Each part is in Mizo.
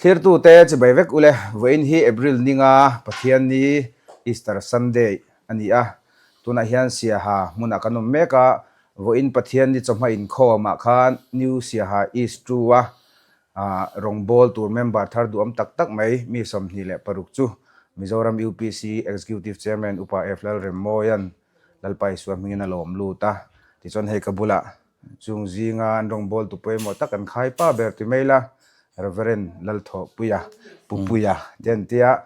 Thlirtute chibai vek ule, vawiin hi April ninga Pathianni, Easter Sunday, a ni a. Tunah hian Siaha hmunah kan awm mek a, vawiin Pathianni chawhma inkhawmah khan New Siaha East Two-a rawngbawl tur member thar duhawm tak tak mai mi 26 chu Mizoram UPC Executive Chairman Upa F Lalremmawia'n Lalpa Isua hmingin a lawm lut a. Tichuan hei ka bulah Chung zinga an rawngbawltu pawimawh tak an khai pa ber ti mai la, Reverend Lalthawhpuia, Pupuia te an tia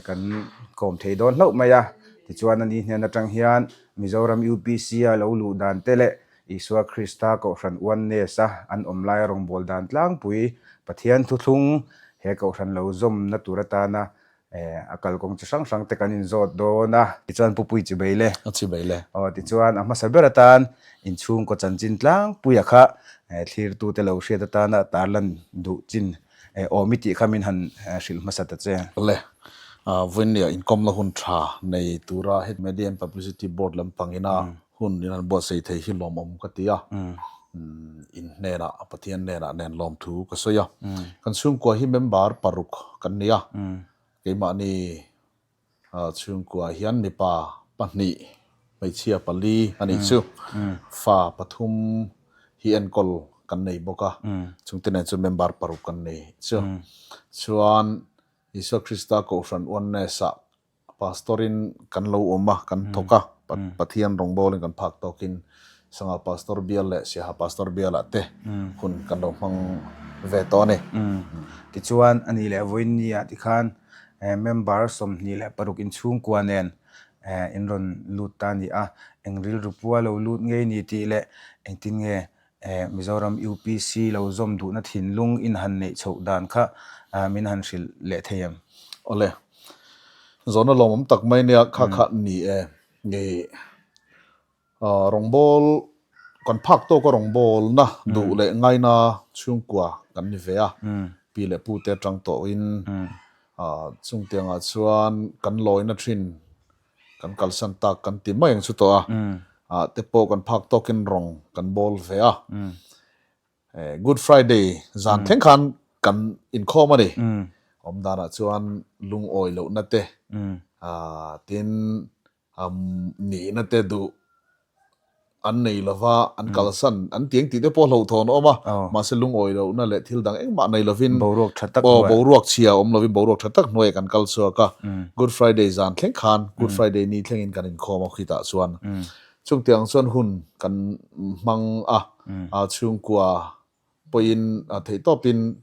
kan kawm thei dawn hlauh mai a. Tichuan ani hnen atang hian Mizoram UPC a lo luh dan te leh Isua Krista Kohhran Oneness a an awm laia rawngbâwl dan tlangpui Pathian thuthlung he Kohhran lo zawmna tur atana A kalkawng chi hrang hrang te kan inzawt dawn a. Tichuan Pu Pui Chibei le. A chibei le. Aw tichuan a hmasa ber atan inchhungkaw chanchin tlangpuia kha thlirtute lo hriat atana tarlan duh chin awm i tih kha min han hrilh hmasa ta che. Le. Vawinia inkawmna hun tha nei tura he Media and Publicity Board lampangina hun in han buatsaih thei hi lawmawm ka ti a. In hnenah, Pathian hnenah nen lawmthu ka sawi a. Kan chhungkua hi member paruk kan ni a. Keimahni chhungkua hian mipa pahnih, hmeichhia pali a nih chu. Fa pathum hi enkawl kan nei bawk a. Chungte nen chu member paruk kan ni chu. Chuan Isua Krista Kohhran Oneness-ah Pastor-in kan lo awm a, kan thawk a, Pathian rawngbawlin kan phak tawkin Sangha Pastor bial leh Siaha Pastor bialah te hun kan lo hmang ve tawh a ni. Tichuan, a nih leh vawiinniah tikhan member 26 inchhungkua nen in rawn lut ta a ni a, eng rilru pua lo lut ngei ni tih leh engtin nge Mizoram UPC lo zawm duhna thinlung in han neih chhoh dan kha min han hrilh leh thei em? Awle, zawhna lawmawm tak mai nia kha kha ni e. Nge rawngbâwl kan phak tawka rawngbâwlna duh leh ngaina chhungkua kan ni ve a, pi leh pute atang tawhin chungtiangah chuan kan lawina thin Kan kalsan tak kan ti mai ang chu tawh a, ah te pawh kan phak tawkin rawng kan bawl ve a. Good Friday zan thleng khan kan inkhawm a ni. Awm danah chuan lungawi lohna te, ah tin nihna te duh an nei lova, an kalsan an ti ang tih te pawh hlauhthawn a awm a, mahse lungawi lohna leh thil dang engmah nei lovin Boruak tha tak hnuaiah. Boruak chhia awm lovin boruak tha tak hnuaiah kan kal chhuak a, Good Friday zan thleng khan Good Friday ni thlengin kan inkhawm a khitah chuan chungtiang chuan hun kan hmang a, chhungkua pawhin theihtawpin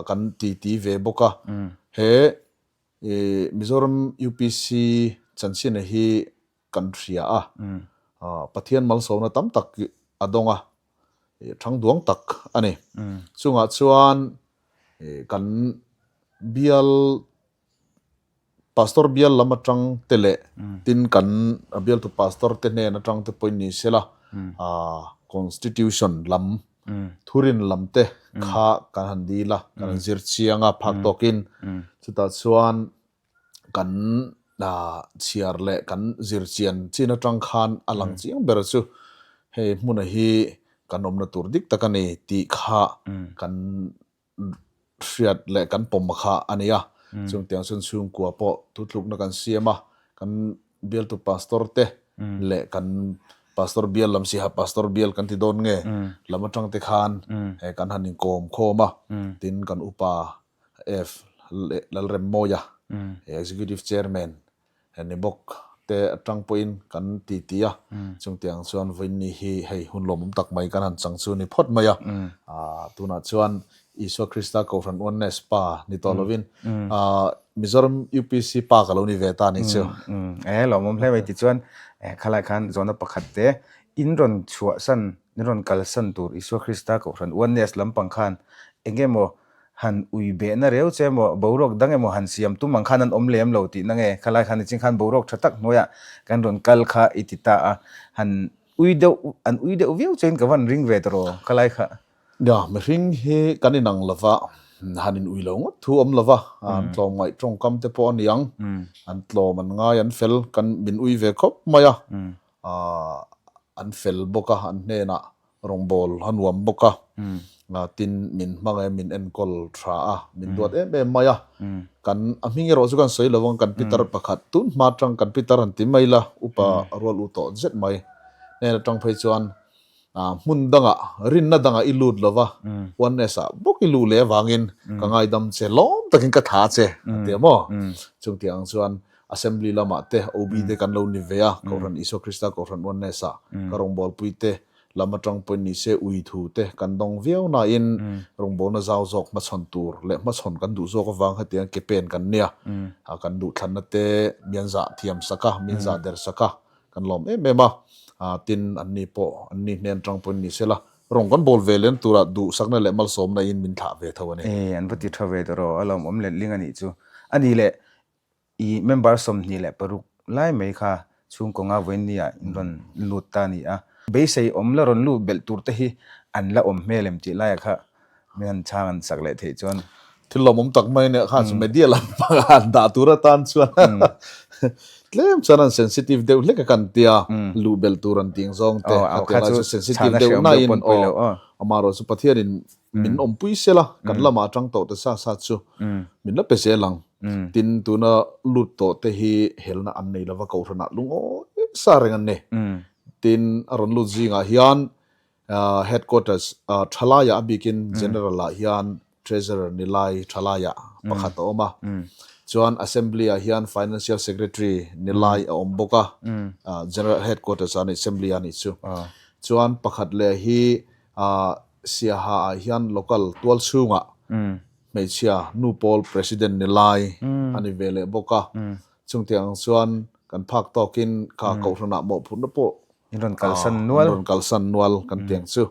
kan titi ve bawk a, he Mizoram UPC chanchin hi kan hria a, Pathian malsawmna tam tak a dawng a, thangduang tak a ni. Chungah chuan kan bial Pastor bial lam atang te leh tin kan bialtu Pastor te hnen atang te pawhin ni sela Constitution lam thurin lam te kha kan han dil a, kan han zir chiang a phak tawkin chutah chuan kan chhiar leh kan zir chian chin atang khan a lang chiang ber chu hei hmuna hi kan awmna tur dik tak a ni tih kha kan hriat leh kan pawm kha a ni a. Chungtiang chuan chhungkua pawh thutlukna kan siam a, kan bialtu pastor te leh kan pastor bial lam siha pastor bial kan ti dawn nge lam atang te khan kan han inkawm khawm a, tin kan upa F. Lalremmawia, Executive Chairman ni bawk te atang pawhin kan titi a, chungtiang chuan vawiinni hi hei hun lawmawm tak mai kan han chang chu ni phawt mai a. Tunah chuan Isua Krista Kohhran Oneness pa ni tawh lovin Mizoram UPC pa ka lo ni ve ta ni chu. E lawmawm hle mai tichuan khalai khan zawhna pakhat te in rawn chhuahsan, in rawn kalsan tur Isua Krista Kohhran Oneness lampang khan eng emaw Han ui behna reu che emaw, boruak dang emaw han siam tum ang khan an awm lem lo tihna nge? Khalai khan nichin khan boruak tha tak hnuaiah kan rawn kal kha i ti ta a, han ui deuh, an ui deuh viau chein ka van ring ve ta rawh khalai kha. Nia, mihring hi kan inang lo va, han in ui lo ngawt thu awm lo va, an tlawmngaih tawngkam te pawh a ni ang, an tlawm an ngai an fel, kan min ui ve khawp mai a, an fel bawk a, an hnenah Rawngbâwl a nuam bawk a. Tin, min hmangaih a, min enkawl tha a, min duat em em mai a. Kan, a hming erawh chu kan sawi lo ang, kan pitar pakhat tun hma atang kan pitar han ti mai la, upa rual u tawh zet mai hnen atang phei chuan hmun dangah, rinna dangah i lut lo va, oneness ah bawk i luh leh avangin ka ngaidam che, lawm takin ka tha che a ti a maw? Chungtiang ang chuan Assembly lamah te OB te kan lo ni ve a, Kohhran Isua Krista Kohhran Oneness ah ka rawngbawlpui te lam atang pawhin ni se ui thu te kan dawng viau nain rawngbawlna zau zawk hmachhawn tur leh hmachhawn kan duh zawk avang hetiang ke pen kan nia, kan duhthlanna te mian zah thiam sak a, min zah der sak a, kan lawm em em a, tin anni pawh anni hnen atang pawhin ni sela rawng kan bawl ve lem turah duhsakna leh malsawmna in min thlah ve tho a ni. E, an va ti tha ve tawh rawh, a lawmawm letling a nih chu. A nih leh I member 26 lai mai kha chhungkaw nga vawiinnia in rawn lut ta a ni a. Beisei awm la rawn lut belh tur te hi an la awm hmel em tih laiah kha min han chhang an sak leh theih chuan. Thil lawmawm tak mai nia kha chu media lam panga han dah tur atan chuan tlem chuan an sensitive deuh hlek a kan tia luh belh tur an tih ang zawng te a tia lai chu sensitive deuh nain aw amaherawhchu Pathianin min awmpui sela kan lamah atang tawh te sa sa chu min la pe zel ang. Tin, tuna lut tawh te hi helna an nei lova kohhranah lungawi sa reng an ni. Tin, a rawn lut zingah hian headquarters thalaiah a bikin general ah hian treasurer ni lai thalaiah pakhat a awm a. Chuan assembly ah hian financial secretary ni lai a awm bawk a, general headquarters ah a ni assembly ah a nih chu. Chuan pakhat leh hi Siaha ah hian local tual chhungah hmeichhia nu pawl president ni lai a ni ve leh bawk a. Chungtiang ang chuan kan phak tawkin kha kohhranah mawhphurhna pawh In rawn kalsan nual. In rawn kalsan nual kan tiang chu.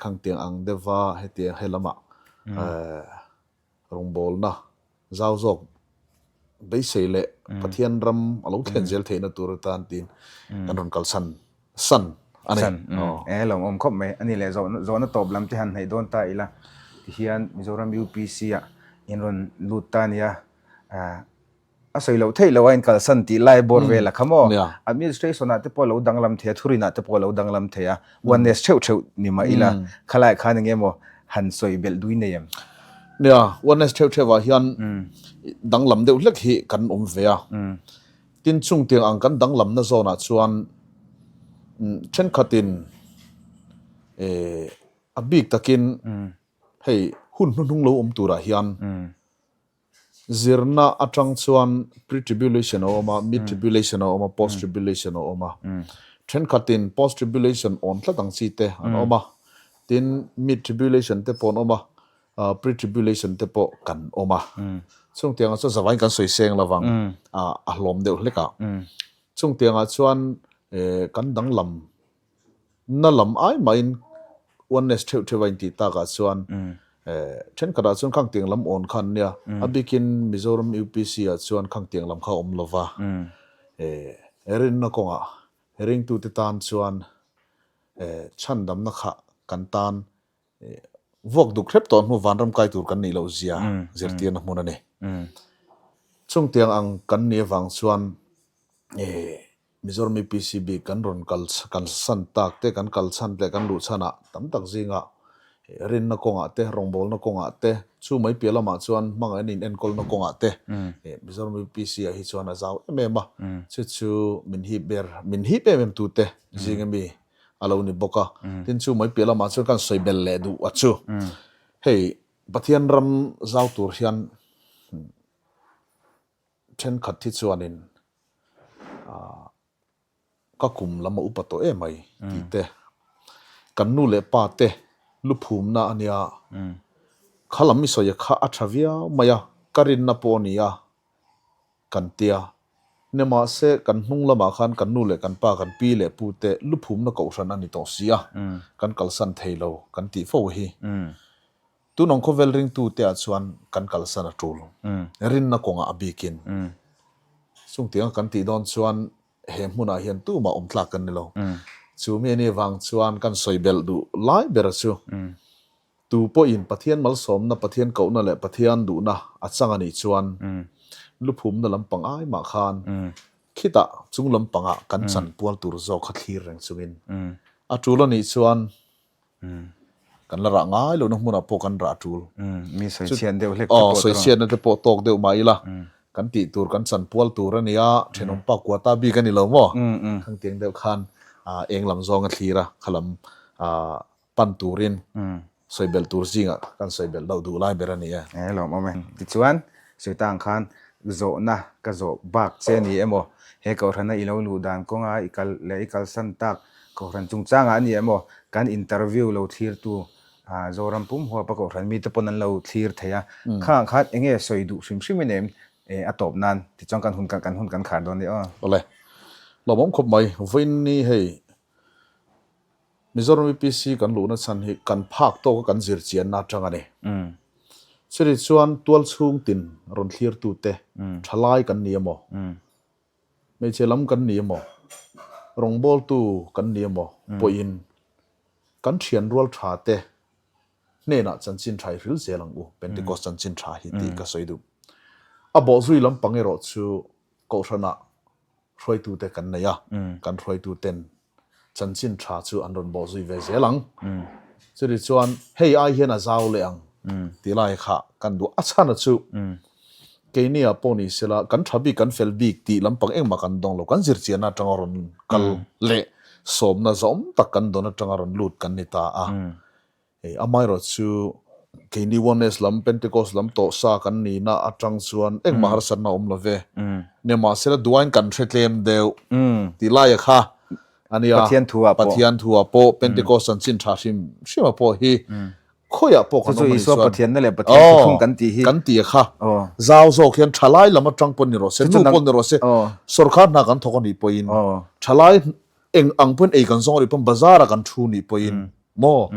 Khangtiang ang deuha hetiang he lamah rawngbawlna zau zawk beisei leh Pathian ram a lo thlen zel theihna tur atan tiin kan rawn kalsan san a ni. San, e lawmawm khawp mai. A ni leh zawhna tawp lam te han hnaih dawn ta ila tihian Mizoram UPC ah in rawn lut ta a nia. A sawi loh theih loh a inkalsan tih lai bawr vel a kha maw? Administration ah te pawh a lo danglam thei a, thurin ah te pawh a lo danglam thei a, oneness theuh theuh ni mah ila, khalai khan eng emaw han sawi belh dui nei em? Nia, oneness theuh theuh ah hian danglam deuh hlek hi kan awm ve a. Tin chungtiang ang kan danglamna zawn ah chuan thenkhatin a bik takin hei hun hnuhnung lo awm turah hian Zirna atang chuan pre-tribulation a awm a, mid-tribulation a awm a, post-tribulation a awm a. Thenkhatin post-tribulation awn tlat ang chi te an awm a, tin mid-tribulation te pawh an awm a, pre-tribulation te pawh kan awm a. Chungtiangah chuan zavaiin kan sawi seng lovang, a hlawm deuh hlek a. Chungtiangah chuan kan danglam Na lam ai mahin oneness theuh theuh a intih takah chuan thenkhatah chuan khangtiang lam awn kha an nia. A bikin Mizoram UPC ah chuan khangtiang lam kha a awm lo va. Rinna kawngah ringtute tan chuan chhandamna kha kan tan vuak duk hrep tawh hnu vanram kai tur kan nih loh zia zirtirna hmun a ni. Chungtiang ang kan nih avang chuan Mizoram UPC bik kan rawn kal kan san tak te, kan kal chhan leh kan luh chhanah tam tak zingah rinna kawngah te, rawngbawlna kawngah te, chu mai piah lamah chuan hmangaihna in enkawlna kawngah te Mizoram UPC ah hi chuan a zau em em a, chu chu min hip ber, min hip em em tu te zinga mi a lo ni bawk a. Tin chu mai piah lamah chuan kan sawi bel leh duh a chu. Hei Pathian ram zau tur hian Thenkhat hi chuanin ka kum lam a upa tawh em mai tih te, kan nu leh pa te lu phumna a nia, kha lam i sawi kha a tha viau mai a, ka rinna pawh a nia kan tia. Nimahse kan hnung lamah khan kan nu leh kan pa, kan pi leh pu te lu phumna kohhran a ni tawh si a, kan kalsan thei lo kan tih fo hi. Tunawng khawvel ringtute ah chuan kan kalsan a tul. Rinna kawngah a bikin. Chungtianga kan tih dawn chuan he hmunah hian tumah awm tlak kan ni lo. Chu mi ani vang chuan kan sawi belh duh lai ber chu tu pawhin Pathian malsawmna, Pathian kohna leh Pathian duhna a chang a nih chuan luphumna lampang ai mah khan khitah chung lampangah kan chanpual tur zawk kha thlir reng chungin a tul a nih chuan. Kan la rah ngai lohna hmunah pawh kan rah tul. Mi sawichhiat deuh hlek te pawh tawh. Sawichhiatna te pawh tawk deuh mah ila, kan tih tur kan chanpual tur a nia, thenawm pa kuata bik a ni lo maw? Khangtiang deuh khan eng lam zawng a thlir a, kha lam pan turin sawi belh tur zingah kan sawi belh loh duh lai ber a ni e. E lawm awm e. Tichuan, sawi tang khan zawhna ka zawh bak che ni emaw, he kohhrana i lo luh dan kawnga i kal leh i kalsan tak kohhran chungchangah a ni emaw, kan interview lo thlirtu Zoram pum huapa kohhran mite pawn an lo thlir thei a. Khangah khan enge sawi duh hrim hrim in em a tawp nan tichuan kan hun kan hun kan khar dawn nia aw. Awle, lawmawm khawp mai. Vawiin ni hei Mizoram UPC kan luhna chhan hi kan phak tawka kan zir chianna atang a ni. Chutih chuan tual chhung tin rawn thlirtute thalai kan ni emaw, hmeichhe lam kan ni emaw, rawngbawltu kan ni emaw pawhin kan thian rual tha te hnenah chanchin tha i hril zel ang u, Pentecost chanchin tha hi tih ka sawi duh. A bawhzui lampang erawh chu Kohhranah hruaitute kan nei a, kan hruaituten chanchin tha chu an rawn bawhzui ve zel ang. Chutih chuan hei ai hian a zau leh ang tih lai kha kan duh. A chhana chu keini ah pawh ni sela kan tha bik kan fel bik tih lampang engmah kan dawng lo, kan zirchianna atanga rawn kal leh sawmna zawm tak kan dawn atanga rawn lut kan ni ta a. Hei amaherawh chu keini Oneness lam, Pentecost lam tawh sa kan nihna atang chuan engmah harsatna a awm lo ve. Nimahsela duain kan hre tlem deuh tih laia kha a nia. Pathian thu ah pawh. Pathian thu ah pawh Pentecost chanchin tha hrim hrim ah pawh hi khawiah pawh kan awm a nih chuan. Chu chu Isua Pathianna leh Pathian thuthlung kan tih hi. Kan tih a kha. Zau zawk hian thalai lam atang pawh ni rawh se, nu pawh ni rawh se, sorkar hna kan thawk a nih pawhin thalai eng ang pawhin ei kan zawng a nih pawhin bazar ah kan thu nih pawhin Maw?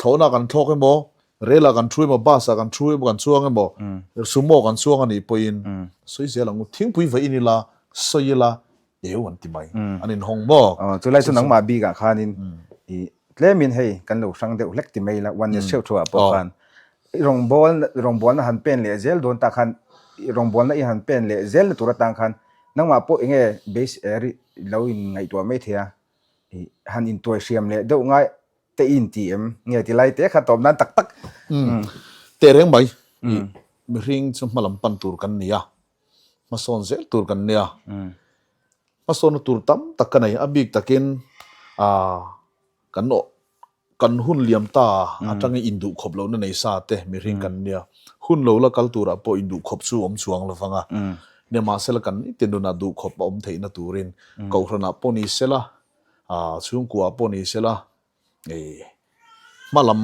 Thlawhna kan thlawk emaw, rel ah kan thu emaw, bus ah kan thu emaw, kan chuang emaw, sumo kan chuang a nih pawhin sawi zel ang u. Thingpui va in ila, sawi ila, eu an ti mai. An inhawng maw? Aw, chulai chu nangmah bikah khanin i tlemin hei kan lo hrang deuh hlek ti mai ila, oneness theuh theuhah pawh khan i rawngbâwl rawngbâwlna han pen leh zel dawn tah khan i rawngbâwlna i han pen leh zelna tur atang khan nangmah pawh eng nge base lo inngaihtuah mai thei a. I han intuai hriam leh deuh ngai te i inti em? Nge ti lai te kha tawp nan tak tak. Umm. Teh reng mai. I mihring chu hmalam pan tur kan ni a, hmasawn zel tur kan nia. Hmasawnna tur tam tak ka nei. A bik takin ah kan awh Kan hun liam ta atangin induhkhawp lohna nei sa te mihring kan nia. Hun lo la kal turah pawh induhkhawp chu awm chuang lo vang a. Nimahsela kan nitin nunah duhkhawp a awm theihna turin Kohhranah pawh ni sela, chhungkuaah pawh ni sela, hma lam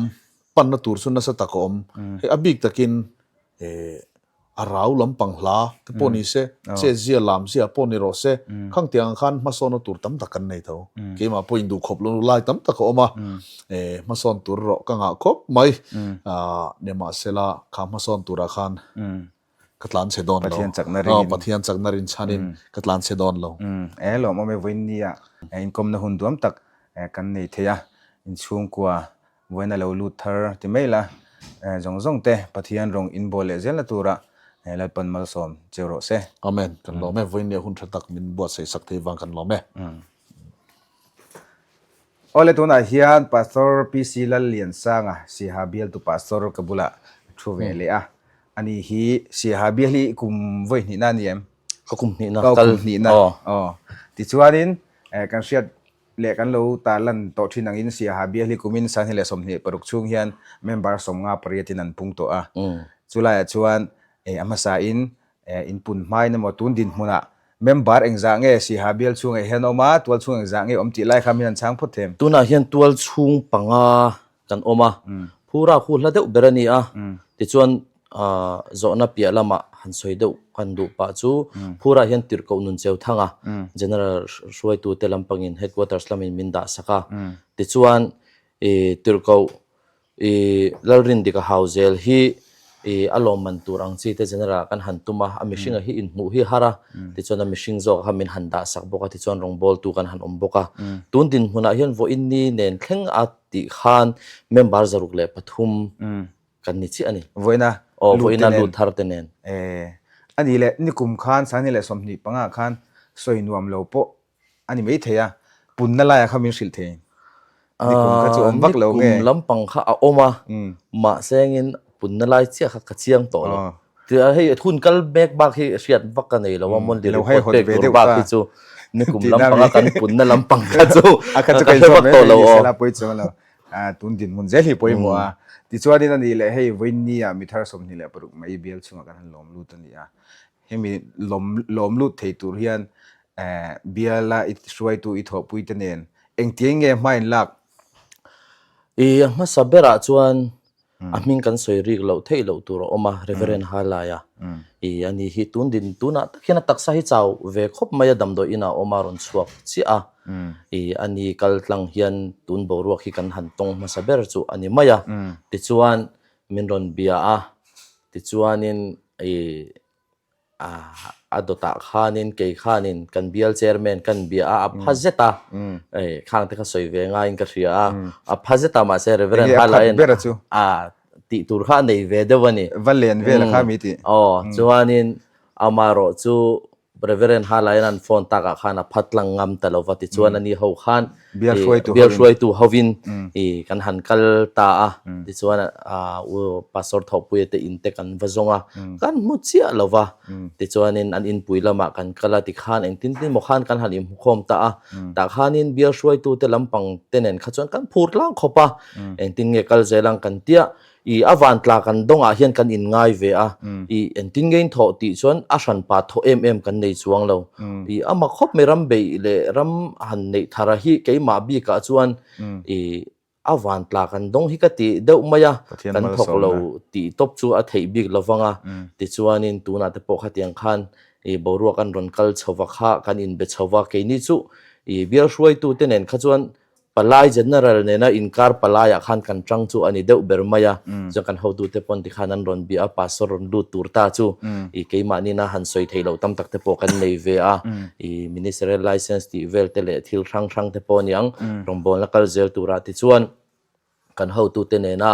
panna tur chu nasa tak a awm. Hei a bik takin A rau lampang hla te pawh ni se, chet zia lam zia pawh ni rawh se, khang tiang ang khan hmasawnna tur tam tak kan nei tho. Keimah pawh induhkhawp lo lai tam tak a awm a, hmasawn tur erawh ka ngah khawp mai. Nimahsela kha hmasawn turah khan ka tlan chhe dawn lo. Pathian chakna ringin. Pathian chakna rin chhanin ka tlan chhe dawn lo. E lawmawm e vawiinnia inkawmna hun duam tak kan nei thei a, inchhungkua Vawiin a lo lut thar ti mai la, zawng zawng te Pathian rawng in bawl leh zelna tura Lalpan malsawm cheu rawh se. Amen. Kan lawm e. Vawiin leh hun tha tak min buatsaih sak thei vang kan lawm e. Awle tunah hian Pastor PC Lalliansanga Siaha bialtu Pastor ka bulah thu ve leh a. Ani hi Siaha bial hi kum vawi hnihna a ni em? Ka kum hnihna. Ka kum hnihna. Aw. Tichuanin kan hriat leh kan lo tarlan tawh thin angin Siaha bial hi kumin Sanghnih leh 26 chhung hian member 58 in an pung tawh a. Chulaiah chuan a hmasain in pun hmain emaw tun dinhmunah member engzah nge Siaha bial chhungah hian a awm a, tual chhung engzah nge awm tih lai kha min han chhang phawt them. Tunah hian tual chhung panga kan awm a, Phura khu hla deuh ber a ni a, tichuan zawhna piah lamah han sawi deuh kan duh pah chu Phura hian Tirhkoh nun cheu thang a, General hruaitute lampangin Headquarters lamin min dah sak a, tichuan Tirhkoh Lalrindik a hau zel hi a lawmman tur ang chi te General ah kan han tum a, a mihringa hi inhmuh hi har a, tichuan a mihring zawk kha min han dah sak bawk a, tichuan rawngbawltu kan han awm bawk a. Tun dinhmunah hian vawiinni nen thleng a tih khan member 103 kan ni chiah a ni. Vawiina Aw, vawiina lut thar te nen. A nih leh nikum khan 2025 ah khan sawi nuam lo pawh a ni maithei a, punna laiah kha min hrilh thei. Nikum kha chu awm vak lo nge? Nikum lampang kha a awm a, mahse engin punna lai chiah kha ka chiang tawh lo. Hei hun kal mek bak hi hriat vak ka nei lo a, Monday report pek tur bak hi chu nikum lampanga kan punna lampang kha chu ka hre vak tawh lo aw. Tun dinhmun zel hi pawimawh a. Tichuanin a nih leh hei vawiinnia mi thar 26 mai bial chhungah kan han lawm lut a ni a. Hemi lawm lawm lut thei tur hian biala i hruaitu i thawhpuite nen engtiang nge hma in lak? I a hmasa berah chuan a hming kan sawi rik loh theih loh tur a awm a, Reverend Halaia. I a ni hi tun din tunah tak hian a taksa hi chau ve khawp mai a damdawi inah a awm a rawn chhuak chiah a. I a ni kal tlang hian tun boruak hi kan han tawng hmasa ber chu a ni mai a. Tichuan min rawn bia a, tichuanin i a dawtah khanin kei khanin kan bial chairman kan bia a, a pha zet a, khang te kha sawi ve ngaiin ka hria a, a pha zet a mahse Reverend Halain a tih tur kha a nei ve deuh a ni. Va len vel a kha mi tih. Aw, chuanin amaherawh chu Reverend Halain an phone takah khan a phat tlang ngam ta lo va, tichuan ani ho khan bial hruaitu hovin i kan han kal ta a, tichuan u Pastor Thawhpuia te in te kan va zawng a, kan hmu chiah lo va, tichuanin an inpui lamah kan kal a, tikhan engtin tin maw khan kan han inhmukhawm ta a, tah khanin bial hruaitu te lampang te nen kha chuan kan phur tlang khawp a, engtin nge kal zel ang kan tia. I a vantla kan dawngah hian kan inngai ve a, i engtin nge in thawh tih chuan a hranpa thawh em em kan nei chuang lo. I a mak khawp mai ram beih leh ram han neih thar a hi keimah bikah chuan i a vantla kan dawng hi ka ti deuh mai a, kan thawk lo tih tawp chu a theih bik lo vang a. Tichuanin tunah te pawh khatiang khan i boruak an rawn kal chho va kha kan inbe chho va, keini chu i bial hruaitute nen kha chuan Palai General nena inkar palaiah khan kan tang chu a ni deuh ber mai a, chuan kan hotute pawn tikhan an rawn bia a, Pastor rawn lut tur ta chu i keimahni na han sawi theih loh tam tak te pawh kan nei ve a, i Ministerial License tih vel te leh thil hrang hrang te pawh a niang rawngbawlna kal zel turah tichuan kan hotute nena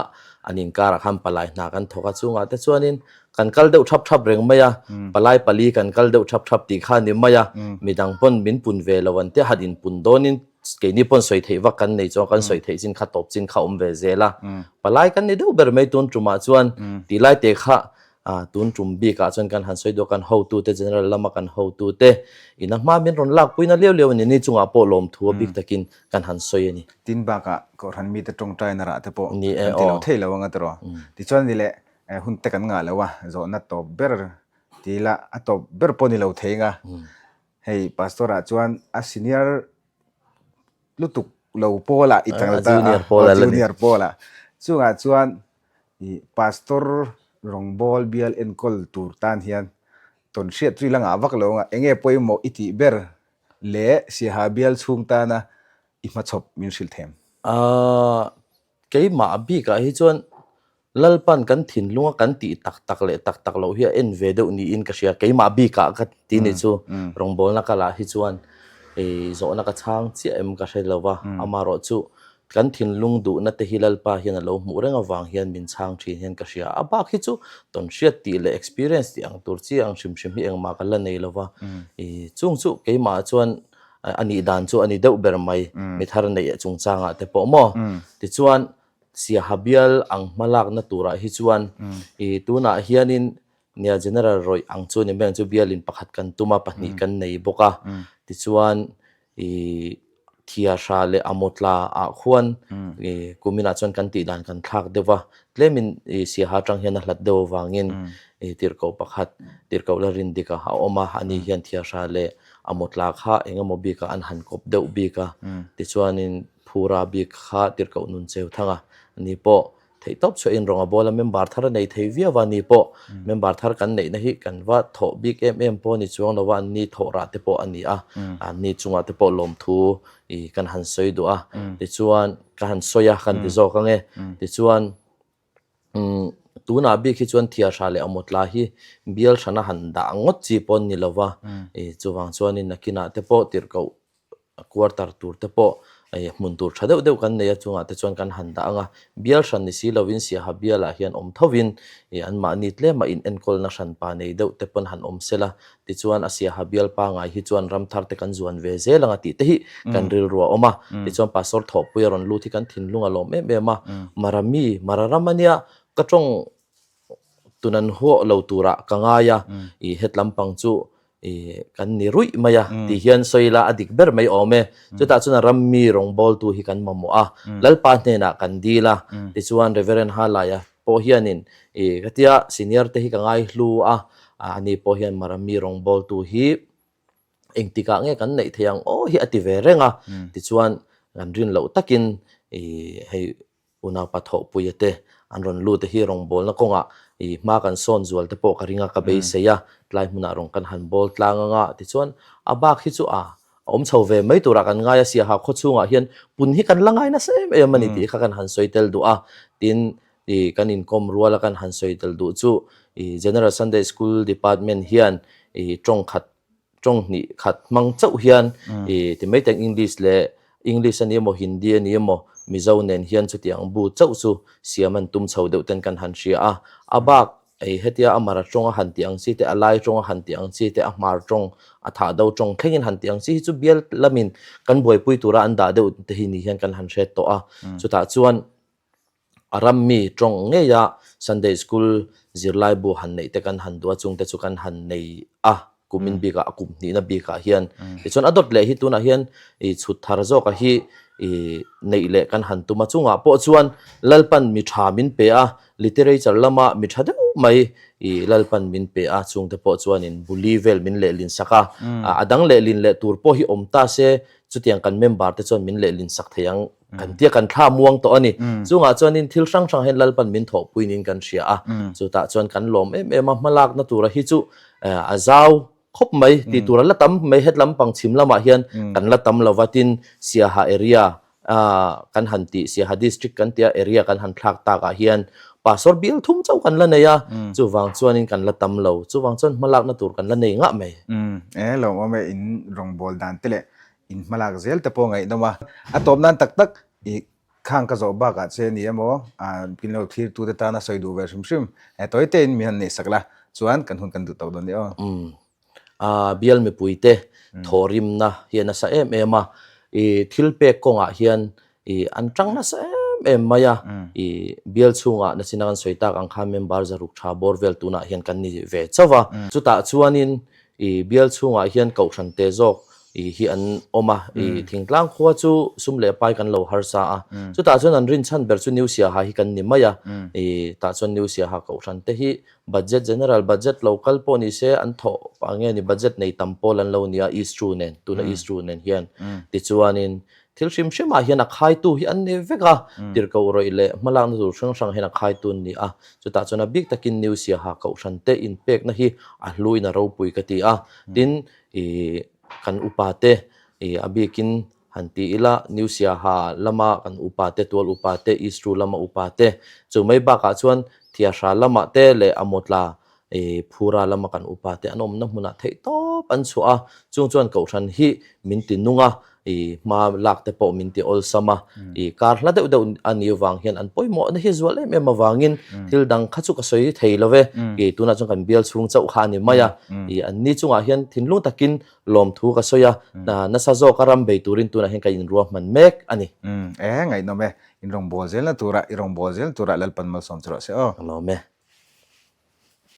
an inkarah khan palai hna kan thawk a, chungah te chuanin kan kal deuh thap thap reng mai a, palai pali kan kal deuh thap thap tih kha a ni mai a, midang pawn min pun ve lo an tia han inpun dawnin Keini pawn sawi theih vak kan nei chuan kan sawi theih chin kha tawp chin kha awm ve zel a. Palai kan ni deuh ber mai tun tumah chuan tih lai te kha tun tum bikah chuan kan han sawi duh a, kan hotute general lama kan hotute ina hma min rawn lakpuina liau liau a ni. Ni chungah pawh lawmthu a bik takin kan han sawi a ni. Tin bakah Kohhran mite tawngtaina rah te pawh kan ti lo thei lo anga tiraw. Tichuan ni leh hun te kan ngah lo a, zawhna tawp ber ti ila a tawp ber pawh ni lo thei anga. Hei pastor ah chuan a senior lutuk lo pawl ah i kal ta a, junior pawl ah. Chungah chuan i pastor rawngbawl bial enkawl tur tan hian tawn hriat chu i la ngah vak lo ang a, enge pawimawh i tih ber leh Siaha bial chhung tana i hmachhawp min hrilh them? Ahh Keimah bikah hi chuan Lalpan kan thinlunga kan tih tak tak leh tak tak loh hi a en ve deuh niin ka hria. Keimah bikah ka ti ni chu rawngbawlna ka lah hi chuan zawhna ka chhang chiah em ka hre lo va. Amaherawh chu kan thinlung duhna te hi Lalpa hian a lo hmuh reng avang hian min chhang thin hian ka hria. A bak hi chu tawnhriat tih leh experience tih ang tur chi ang hrim hrim hi engmah ka la nei lo va. Chung chu keimah chuan a nih dan chu a ni deuh ber mai, mi thar neih chungchangah te pawh maw? Tichuan, Siaha bial ang hmalakna turah hi chuan i tunah hianin nia General rawih ang chu ni mai ang chu bialin pakhat kan tum a, pahnih kan nei bawk a. Tichuan, i Thiahra leh Amawtla ah khuan i kuminah chuan kan tih dan kan thlak deuh va, tlemin i Siaha atang hian a hlat deuh avangin i tirhkoh pakhat, tirhkoh la rin dik a awm a, ani hian Thiahra leh A mawtla kha eng emaw bikah an han kawp deuh bik a, tichuanin Phura bik kha tirhkoh nun cheu thang a, ni pawh theih tawp chhuahin rawnga bawla member thar a nei thei viau a, ni pawh member thar kan neihna hi kan va thawh bik em em pawh a ni chuang lo a, an ni thawh rah te pawh a ni a, an ni chungah te pawh lawmthu i kan han sawi duh a, tichuan ka han sawi a, kan ti zawk ang e, tichuan Tunah bik hi chuan Thiahra leh Amawtla hi bial hrana han dah ngawt chi pawh an ni lo va, chuvang chuanin nakinah te pawh tirhkoh quarter tur te pawh Hmun tur tha deuh deuh kan nei a, chungah te chuan kan han dah ang a, bial hran ni si lovin Siaha bialah hian awm thovin anmahni tlema in enkawlna hran pa nei deuh te pawn han awm sela, tichuan a Siaha bial pangai hi chuan ram thar te kan zuan ve zel ang a tih te hi kan rilru a awm a, tichuan Pastor Thawhpuia rawn lut hi kan thinlung a lawm em em a, Mara mi, Mara ram ania ka tawng Tunan huah lo turah ka ngai a, i het lampang chu i kan ni ruih mai a tih hian sawi ila a dik ber mai awm e. Chutah chuan a rammi rawngbawltu hi kan mamawh a, Lalpa hnenah kan dil a, tichuan Reverend Halaia pawh hianin i ka tia senior te hi ka ngai hlu a, ani pawh hian Marami rawngbawltu hi engtikah nge kan neih theih ang aw hi a ti ve reng a, tichuan kan rin loh takin i hei Unaupa thawhpuia te an rawn lut hi rawngbawlna kawngah i hma kan sawn zual te pawh ka ring a, ka beisei a, tlai hmunah rawn kan han bawl tlang anga tichuan a bak hi chu a awm chho ve mai turah kan ngai a, Siaha khaw chhungah hian pun hi kan la ngai nasa em em a ni tih kha kan han sawi tel duh a, tin i kan inkawm ruala kan han sawi tel duh chu i General Sunday School Department hian i tawng khat tawng hnih khat hmang chauh hian i ti mai teng English leh English a ni emaw Hindi a ni emaw Mizo nen hian chutiang bu chauh chu siam an tum chho deuh ten kan han hria a, a bak ei hetia a mara tawng a han tih ang chi te a lai tawng a han tih ang chi te a hmar tawng a thah do tawng thlengin han tih ang chi hi chu bial lamin kan buaipui tura an dah deuh te hi ni hian kan han hre tawh a, chutah chuan A ram mi tawng ngeia Sunday School zirlai bu han neih te kan han duh a, chungte chu kan han nei a, kumin bikah a kum hnihna bikah hian. Tichuan a dawt leh hi tunah hian i chhut thar zawka hi i neih leh kan han tum a, chungah pawh chuan Lalpan mi tha min pe a, literature lama mi tha deuh mai i Lalpan min pe a, chungte pawh chuanin buli vel min lehlin sak a, a dang lehlin leh tur pawh hi awm ta se chutiang kan member te chuan min lehlin sak thei ang. Kan tia kan thla muang tawh a ni. Chungah chuanin thil hrang hrang hian Lalpan min thawhpui niin kan hria a. Chutah chuan kan lawm em em a, hmalakna tura hi chu a zau khawp mai tih tur a la tam mai. Het lampang chhim lamah hian kan la tam lova, tin Siaha area kan han tih, Siaha district kan tia area kan han thlak takah hian pastor bial thum chauh kan la nei a, chuvang chuanin kan la tam lo. Chuvang chuan hmalakna tur kan la nei ngah mai. E lawmawm e, in rawngbâwl dan te leh In hmalak zel te pawh ngaihnawm a. A tawp nan tak tak i khang ka zawh bakah che ni emaw kin lo thlir tu te tana sawi duh ve hrim hrim e tawi te in mi han neih sak la chuan kan hun kan duh tawh dawn ni aw. Umm a bial mipui te thawhrimna hi a nasa em em a, i thil pek kawngah hian i an tang nasa em em mai a, i bial chhungah nachina kan sawi tak ang khan member zaruk tha bawr vel tunah hian kan ni ve chauh a, chutah chuanin I bial chhungah hian kohhran te zawk i hi an awm a, i thingtlang khua chu sum leh pai kan lo harsa a, chutah chuan an rinchhan ber chu New Siaha hi kan ni mai a, i tah chuan New Siaha kohhran te hi budget general budget lo kal pawh ni se an thawh pah nge ni budget nei tam pawl an lo ni a East Ru nen tuna East Ru nen hian tichuanin Thil hrim hrimah hian a khaitu hi an ni vek a, tirhkoh rawih leh hmalakna tur hrang hrang hian a khaitu an ni a. Chutah chuan a bik takin New Siaha Kohhran te inpekna hi a hluin a ropui ka ti a. Tin, ih kan upa te ih a bikin han ti ila New Siaha lama kan upa te, tual upa te, East Ru lama upa te, chu mai bakah chuan Thiahra lamah te leh a mawtla I Phura lama kan upa te an awmna hmunah theih tawp an chhuah a, chung chuan Kohhran hi min ti nung a, i hma lak te pawh min ti awlsam a, i kar hla deuh deuh a nih avang hian an pawimawhna hi zual em em avangin thil dang kha chu ka sawi thei lo ve, i tunah chuan kan bial chhung chauh kha a ni mai a, i anni chungah hian thinlung takin lawmthu ka sawi a, nasa zawka ram bei turin tunah hian ka inruahman mek a ni. E, ngaihnawm e, in rawngbâwl zelna turah, i rawngbâwl zel turah Lalpan malsawm chu rawh se aw. Ka lawm e.